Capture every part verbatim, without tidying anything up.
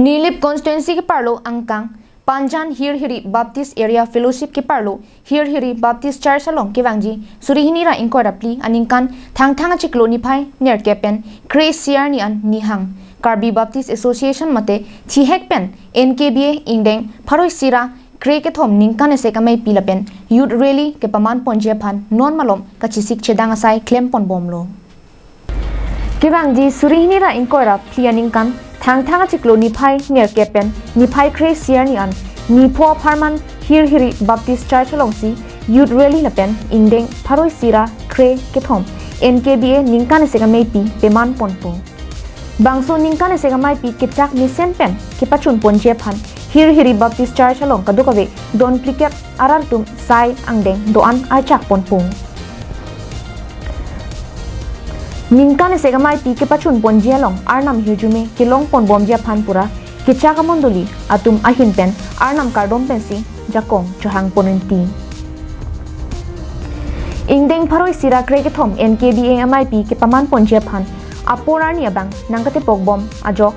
Nilip constituency keparlo angkang Panjan Hirhiri Baptist Area Fellowship keparlo Hirhiri Baptist Church along kevangji suri hini ra ingkoi ra phli aningkan Thangthang achiklo niphai nerkep pen kre-isi arni an nihang Karbi Baptist Association mate thihek pen N K B A ingdeng pharo-isi ra kre kethom ningkan isi ameipi lapen youth rally kepaman ponji aphan non malom kachesik chedang asai klem ponbomlo. Kevangji suri hini ra ingkoi ra phli aningkan Thangthang achiklo niphai nerkep pen niphai kre-isi arni an nipho apharman Hirhiri Baptist Church alongsi youth rally lapen ingdeng pharo-isi ra kre kethom N K B A ningkan isi ameipi peman ponpo. Bangso ningkan isi ameipi kechak mesen pen kepachun ponji aphan Hirhiri Baptist Church along kadokave don phlikep arat atum sai angdeng do-an archak ponpo. Ningkan isi ameipi kepachun ponji along arnam hirjume kelong ponbomji aphan pura kechak amondoli atum ahin pen arnam kardom pensi jakong chohang ponunti. Ingdeng pharo-isi ra kre kethom N K B A ameipi kepaman ponji aphan apor arni abang nangkatepok bom ajok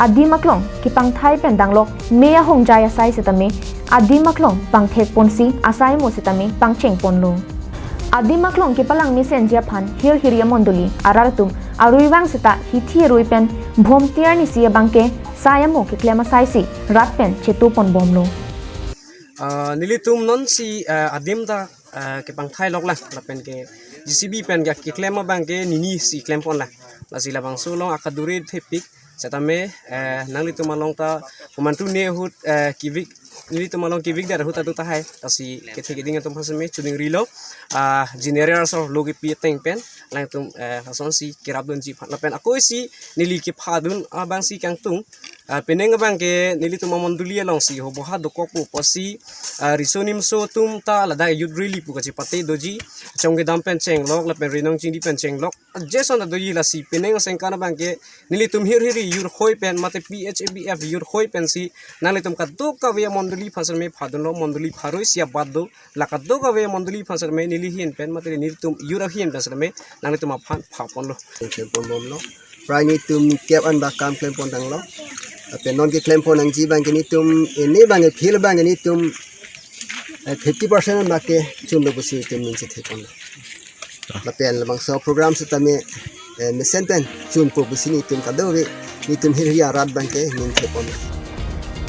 adim aklong kepangthai pen danglok me ahongjai asai setame adim aklong pangthek ponsi asai amo setame pangcheng ponlo. Adim aklong kepalang mesenji aphan Hirhiri amondoli arat atum arui vang seta hithi arui pen Bhomti arnisi abangke sai amo keklem asaisi rat pen chetu ponbomlo. Ah, nelitum nonsi, ah, adim ta, ah, kepangthai lok lang lapen ke J C B pen ke keklem abangke nini si klem pon lang. Lasi labangso along akadure thepik setame, eh, nanglitum along ta komantu ne ahut, eh, kivik, nelitum along kivik dar ahut atu tahai. Lasi kethe keding atum aphan setame choningrilo, ah, general so lo kepi ateng pen alangtum, eh, lasonsi kerapdunji aphan lapen ako isi neli kephadun abangsi kangtung, ah, penang abangke nelitum amondoli alongsi hoboha dokokpo pusi, ah, riso nimso atum ta ladak youth rally pu kachepate doji, chongkedam pen chenglok lapen rinong chingdi pen chenglok. Jason ta doji lasi penang asengkan abangke nelitum Hirhiri youth hoi pen mate P H A B F youth hoi pensi nanglitum kadokave amondoli aphan setame phadunlo, mondoli pharo-isi abat do, la kadokave amondoli aphan setame neli ahin pen mate nelitum youth ahin pen setame nanglitum aphan phaponlo. Klem ponbomlo. Prai nelitum ni kep an ba kam klem pon tanglo. Lapen non keklem pon nangji abangke nelitum ini abangke field abangke nelitum, eh, fifty percent an abangke chunlo pusi nelitum ning chethe ponlo. Lapen labangso program setame, eh, mesen pen chunpo pusi nelitum kadokave nelitum Hirhiri arat abangke ning chethe ponlo.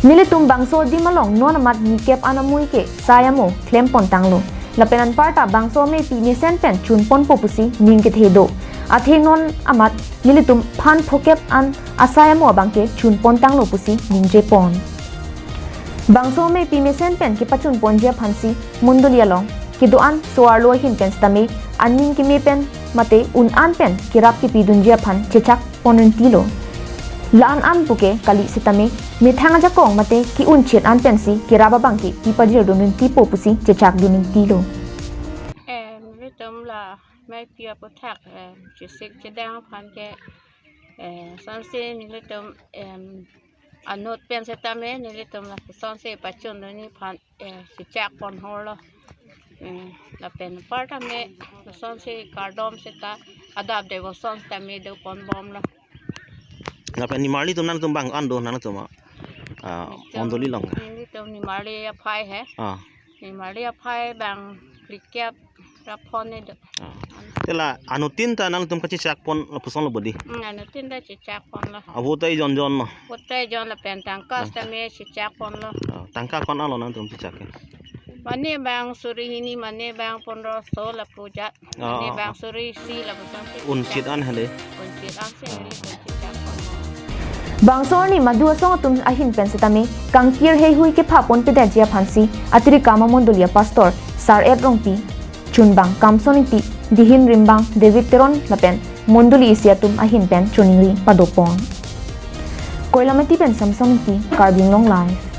Nelitum bangso adim along non amat ni kep an amui ke sai amo klem pon tanglo. Lapen anparta bangso ameipi mesen pen chun ponpo pusi ning kethe do. Athe non amat nelitum phan phokep an asai amo abangke chun pon tanglo pusi ningje pon. Bangso ameipi mesen pen kepachun ponji aphansi mondoli along kedo-an so-arlo ahin pen setame aning keme pen mate un-an pen kerap kepidunji aphan chechak ponuntilo. La-an an puke kali setame methang ajakong mate ke-un chit an pensi kerap abangke pipajirdun nuntipo pusi chechakdun nuntilo. Em, nelitum la ameipi aputhak, em, chesik chedang aphan ke, em, lasonsi nelitum, em, anut pen setame nelitum lasonsi pachundunji aphan, eh, chechak pon horlo. Eh, lapen aparta me lasonsi kardom seta adap devotion setame do ponbomlo. Lapen nimarli atum nangtum bang an do nangtum, ah, mondoli along? Nelitum nimarli aphai he. Ah. Nimarli aphai bang phlikep ra phongo do. Ah. Te la anuttin ta nangtum kachechak pon lapuson lo bodi? Hmm, anuttin ta chechak ponlo. Avo ta ejon jon lo? Avo ta ejon lapen tangka setame chechak ponlo. Ah, tangka ko-an lo nangtum chechak ke? Mane bang suri hini, mane bang pondro so lapu ajat. Ah, mane ah, bang ah, suri isi lapuson si un chit an hale. Un chit an si neli un chechak ponlo. Bangso arni madu asong atum ahin pen setame kangkir heihui kepha ponpedaji aphansi Atirikam amondoli apastor Sar-et Rongpi, chunbang Kamson Ingti, dihin rimbang David Teron lapen mondoli isi atum ahin pen choningri padopon. Koilamati pen Samson Ingti, Karbi Anglong Live.